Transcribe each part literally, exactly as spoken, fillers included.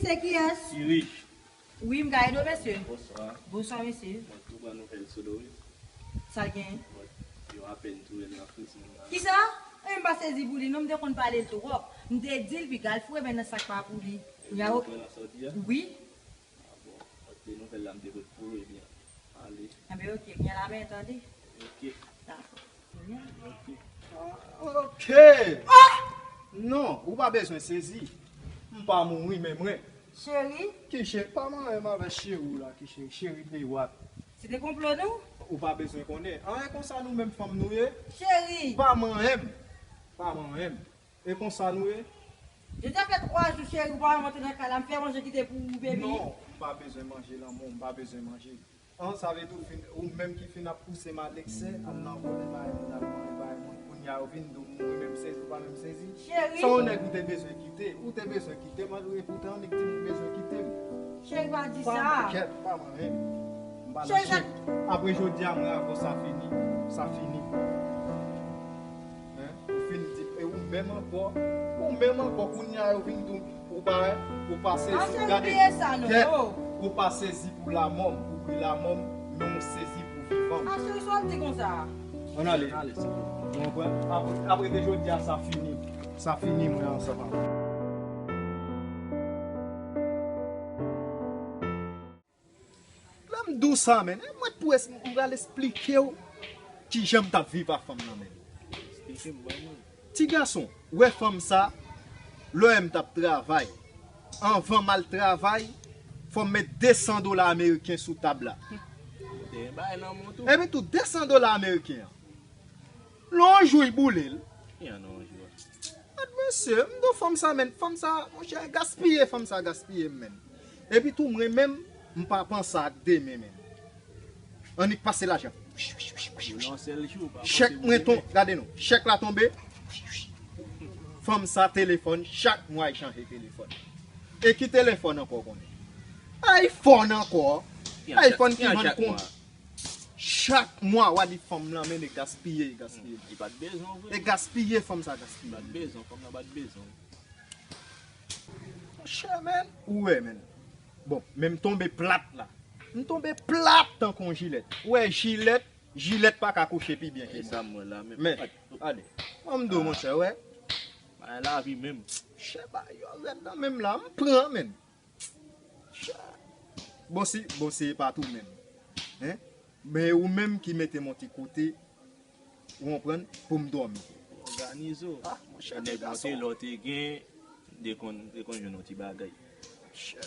Se kiyès? Wi, m ka ede w, mesye. Bonswa. Bonswa, mesye. Mwen tou pran nouvèl sou Doris. Sa l genyen? Mwen, yo apèn touye l nan prizon la. Kisa? E m pa sezi pou li, non, m te konn pale l twòp. M te di l, piga l foure men nan sa k pa pou li. Wi. Ah bon, mwen te nouvèl la, m te pot pou ou, ebyen, ale. Anben, ok, gen la men, tande. Ok. Dakò. Ok. Ah, ok. Non, ou pa bezwen sezi. M pa mouri, men mwen. Cheri? Ki cheri? Pa manyen m avè cheri w la, ki cheri? Cheri de wat? Se te konplo nou? Ou pa bezwen konnen. Anyen konsa nou menm fanm nou ye. Cheri! Pa manyen m. Pa manyen m. E konsa nou ye? Deja fè twa jou, cheri, ou pa rantre nan kay la. M fè manje kite pou ou, baby. Non, m pa bezwen manje, lanmou, m pa bezwen manje. An, sa vle di ou fin, ou menm ki fin ap pouse m a lekse, al nan vòlè bagay moun, al vòlè bagay moun, kounye a yo vin di w mouri, menm sezi, ou pa menm sezi. Cheri. Se yon nèg ou te bezwen kite, ou te bezwen kite m, epi w te annik di m ou bezwen kite m. Cheri, pa di sa. Pa kèt, pa manyen m. M pa nan cheri, sa cheri. Apre jodi a, mwen avè w, sa fini. Sa fini. Hein? Ou fin di, e ou menm ankò, ou menm ankò, kounye a yo vin di w, ou pa, ou pa sezi, gade, kèt, ou pa sezi pou lamò m, ou ri lamò m, men ou sezi pou vivan m. Cheri, sa w ap di konsa? Ann ale. Ann ale, se bon. Ou konprann? Apre, apre de jodi a, sa fini. Sa fini, mwen ansanm avè w. Lè m di w sa, men, e mwen pou es-, m pral esplike w kijan m t ap viv ak fanm nan, men. Esplike m, ban mwen. Ti gason, ou wè fanm sa, lè m t ap travay, anvan m al travay, fò m met de san dola ameriken sou tab la. Ou te gen bagay nan men w tou. Epi tou, de san dola ameriken an. Lè yon jou, li boule l. Ki an yon jou a? Gad mesye, m di w fanm sa, men, fanm sa, monchè, gaspiye fanm sa, gaspiye m, men. Epi tou, mwen menm, m pa panse ak demen, men. Annik pase lajan. Boule yon sèl jou, pa panse pou demen. Chèk mwen ton-, gade non, chèk la tonbe. Fanm sa telefòn, chak mwa li chanje telefòn. E ki telefòn ankò w konnen? iPhone ankò. Ki an chak, iPhone ki ki an vann chak kon mwa? Chak mwa, w a di fanm nan, men, e gaspiye, e gaspiye. Li pa t bezwen w vre. E gaspiye, fanm sa gaspiye. Li pa t bezwen, fanm nan pa t bezwen w. Monchè, men, ou wè, men. Bon, men m tonbe plat la. M tonbe plat tankou yon jilèt. Ou wè, jilèt, jilèt pa ka kouche pi byen ke mwen. E sa m wè la, men. Men, gade. Ban m di w, monchè, wè. Bagay lavi menm. Monchè, bagay yo rèd nan men m la. M pran, men. Bon, si, bon, si e pa tou menm. Hein? Men ou menm ki mete m yon ti kote, ou konprann, pou m dòmi. Òganize w. Ah, monchè, nèg monte lè w te gen, te konn, te konn jwenn yon ti bagay.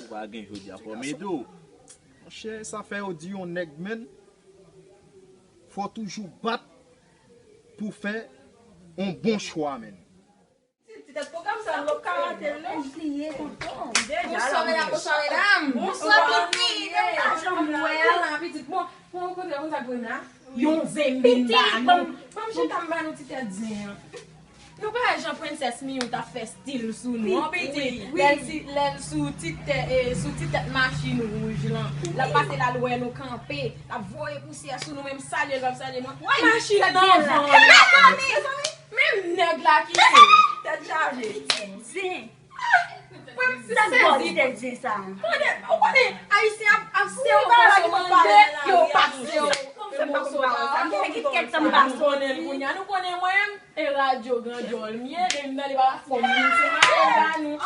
Ou pa gen jodi a, fò m ede w. Monchè, sa fè yo di yon nèg, menn, fò toujou bat pou fè yon bon chwa, menn. Ti tèt pwogram sa, nou p ka rate l, non. Bonswa, medam, bonswa, medam. Bonswa, pitit. Jan m wè a la, pitit. Bon, bon, ou kontre konsa, Brena. Yon zen mil ba nou. Ban m chita, m ba nou ti tèt zen an. Nou pa wè jan Prensès Miyou t ap fè stil sou nou, an, pitit. Lè l si, lè l sou ti tèt, eh, sou ti tèt machin wouj lan. L ap pase la, l wè nou kanpe. L ap voye pousyè sou nou, menm salye l p ap salye nou. Machin nan van. Menm nèg la ki se. Tèt chaje. Pitit zen. Mwen m sezi. Tande, ou konnen, Ayisyen ap, ap se yo konsomande, yo pase yo. Fè m pa konn pawòl sa. M te fè kit kèt sa m pa soti. Nou konnen l kounye a, nou konnen mwen menm, e radyo grandyòl m ye, depi m tande papa fò m vin sou mache ba nou.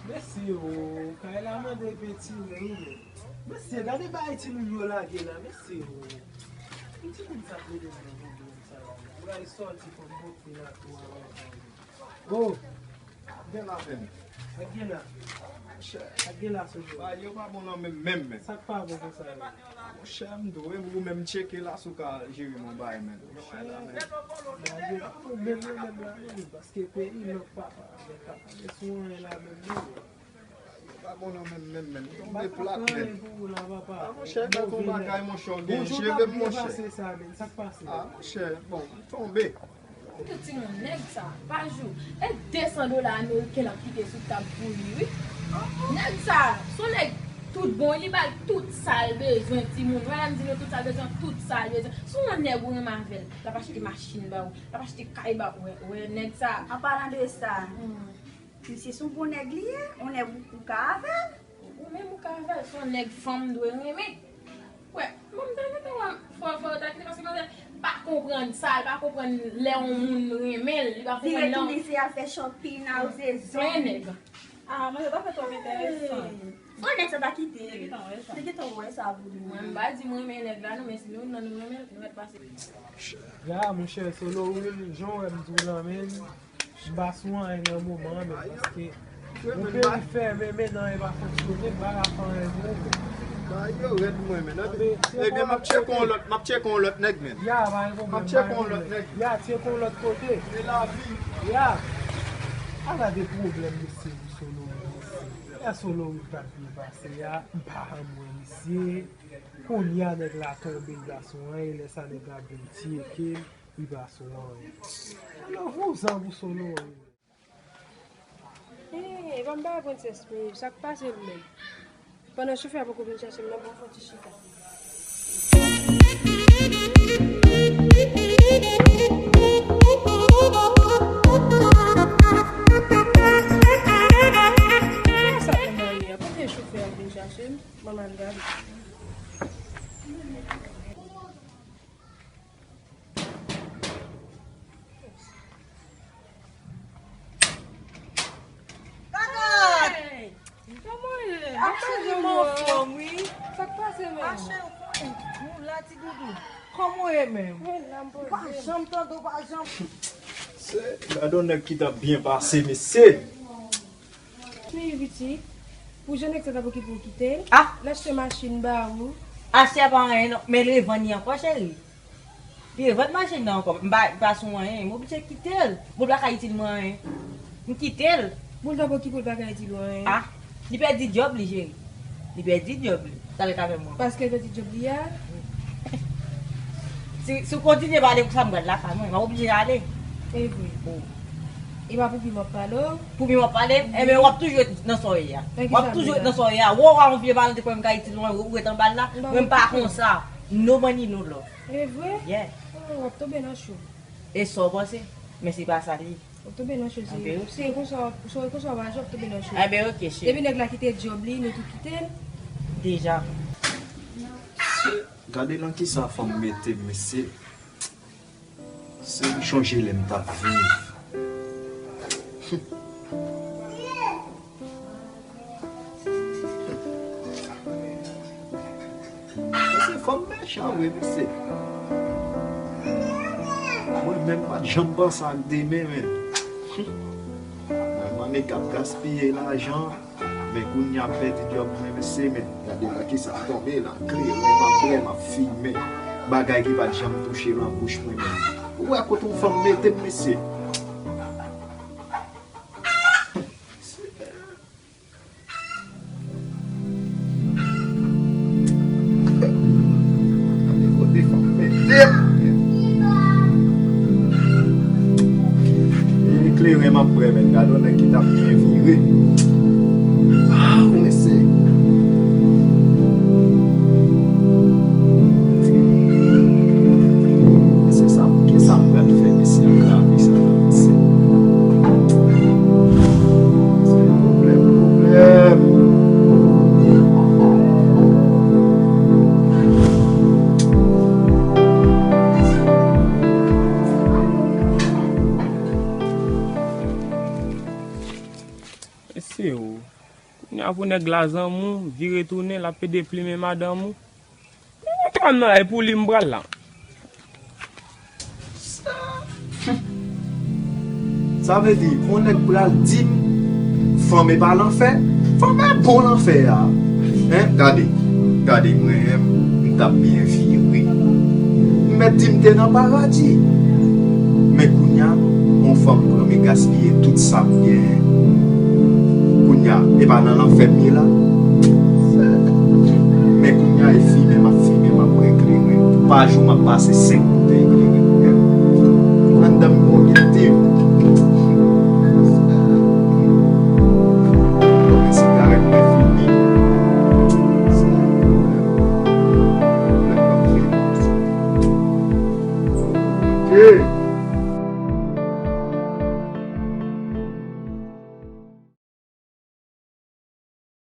Mesye o, kay la mande pe tire wi men. Mesye, gade bagay timoun yo lage la, mesye o. Ki timoun sa k rele m nan pwoblèm sa la? Ou pral sòti fò m bouke lakou a avan. Oh! Gen la menm. Sa gen la? Monchè. Sa gen la sou yo? Bagay yo pa bon nan menm menm menm. Sa k pa bon konsa yo? Monchè, m dwe ou menm tcheke la si w ka jere m yon bagay menm. Monchè, la menm. Bagay yo pa bon menm yo menm la menm, paske peyi lòk papa. Men pa pale sou anyen la menm non. Pa bon nan menm, menm, menm. M tonbe plat, menm. Ah, monchè, gade yon bagay, monchè, w gen jere m, monchè. Ah, monchè, bon, m tonbe. Tout timoun, nèg sa, pa jou. E de san dola ameriken l ap kite sou tab pou li, wi. Nèg sa, se yon nèg tout bon, li ba l tout sa l bezwen, timoun. Wè, lè m di nou tout sa l bezwen, tout sa l bezwen. Se yon nèg ou renmen avè l, l ap achte machin ba ou, l ap achte kay ba ou, wè, wè, nèg sa. An palan de sa, hmm, Misye se yon bon nèg li ye, yon nèg ou, ou ka avè l. Ou menm ou ka avè l, se yon nèg fanm dwe renmen. Wè, mwen m ta gentan wè fò, fò yo ta kite, paske manzè pa konprann sa, li pa konprann lè yon moun renmen l, li pa konprann lè yon... Vire tounen se al fè shopping, al zezon. Fè nèg. Ah, manzè ta fè twòp enteresan. Fò nèg sa ta kite. Li gentan wè sa. Li gentan wè sa pou li. Mwen, m pa di m renmen nèg la, non, men si nou, nou renmen l, nou mèt pase. Ya, monchè, Solo Will, jan w wè m di w lan, men m pa sou anyen nan moman an, men paske yon peyi fèmen, men nan e pa fonksyone, m pa ka fè anyen pou ou, men. Bagay yo rèd mwen, men. Ebyen, m ap tcheke yon lòt, m ap tcheke yon lòt nèg, men. Ya, pa gen pwoblèm, m ap tcheke yon lòt nèg. Ya, tcheke yon lòt kote. Se lavi. Ya. A gade pwoblèm mesye Solo Will, mesye. Lè Solo Will t ap byen pase a, m pa janm wè misye. Kounye a nèg la tonbe, li pa sou anyen, lè sa nèg la vin tcheke l, li pa sou anyen. Solo vouzan pou Solo Will. Hey, ban m bay prensès, men sa k pase l menm? Pandan chofè a poko vin chache m nan, ban m fè yon ti chita. Kiyès sa nan mari a? Kote chofè a vin chache m? Ban m al gade. Hey! Kòman w ye? Mache, m anfòm, wi. Sa k pase, menm? Mache, ou konnen, nou la, ti doudou. Kòman w ye, menm? Mwen la, m poze m. Ou pa janm tande, ou pa janm. Se, gade yon nèg ki t ap byen pase, mesye. Wi, pitit. Pou jan nèg sa t ap okipe w kite l. Ah! L achte machin ba ou. Achte a pa anyen, non. Men l revann li ankò, cheri. Li revann machin nan ankò. M pa, m pa sou anyen. M oblije kite l. Bon, l pa ka itil mwen anyen. M kite l. Bon, l t ap okipe w, l pa ka itil ou anyen. Ah! Li pèdi djòb li, cheri. Li pèdi djòb li. Sa l ka fè mwen? Paske l pèdi djòb li a? Si, si w kontinye pale konsa, m pral lakay mwen. M ap oblije ale. E vre. Oh. E pa pou pi m ap pale w? Pou pi m ap pale? Wi. Enben, w ap toujou ret nan sa w ye a. W ap toujou ret nan sa w ye a. Wè w a yon vye palan te kwè m ka itil mwen, ou ret anba l la. Mwen m pa konsa. No money, no love. E vre? Yeah. Oh, w ap tonbe nan cho. E sa w panse? Men se pa sa l ye. W ap tonbe nan cho, se, se konsa, se konsa w aji, w ap tonbe nan cho. Enben, oke, cheri. Depi nèg la kite djòb li, nou tou kite l. Deja. Gade nan kisa fanm mete m, mesye. Se m chonje lè m t ap viv. Mesye, fanm mechan vre, mesye. Mwen menm pa t janm panse ak demen, men. Mwen manmi k ap gaspiye lajan, men kounye a m pèdi djòb mwen, mesye, men gade nan kisa m tonbe la, kleren m ap bwè, m ap fimen. Bagay ki pa t janm touche nan bouch mwen menm. Ou wè kote yon fanm mete m, mesye? Gade kote fanm mete m. E kleren m ap bwè, men gade yon nèg ki t ap byen vire. Ah, mesye. Mesye, sa, kisa m pral fè, mesye, ak lavi sa la, mesye? Se pwoblèm, pwoblèm. Mesye o. Kounye a pou nèg la zanmi w, vire tounen, l ap pede plimen madanm ou. Mwen pa nan ay pou li m pral la. Sa vle di, yon nèg pral di m, fanm e pa lanfè? Fanm e bon lanfè a. Hein, gade, gade mwen, m t ap byen vire. M mèt di m te nan paradi. Men kounye a, yon fanm pran m e gaspiye tout sa m genyen. Kounye a, e pa nan lanfè m ye la? Men kounye a, e fimen m ap fimen, m ap bwè kleren. Pa jou m ap pase senk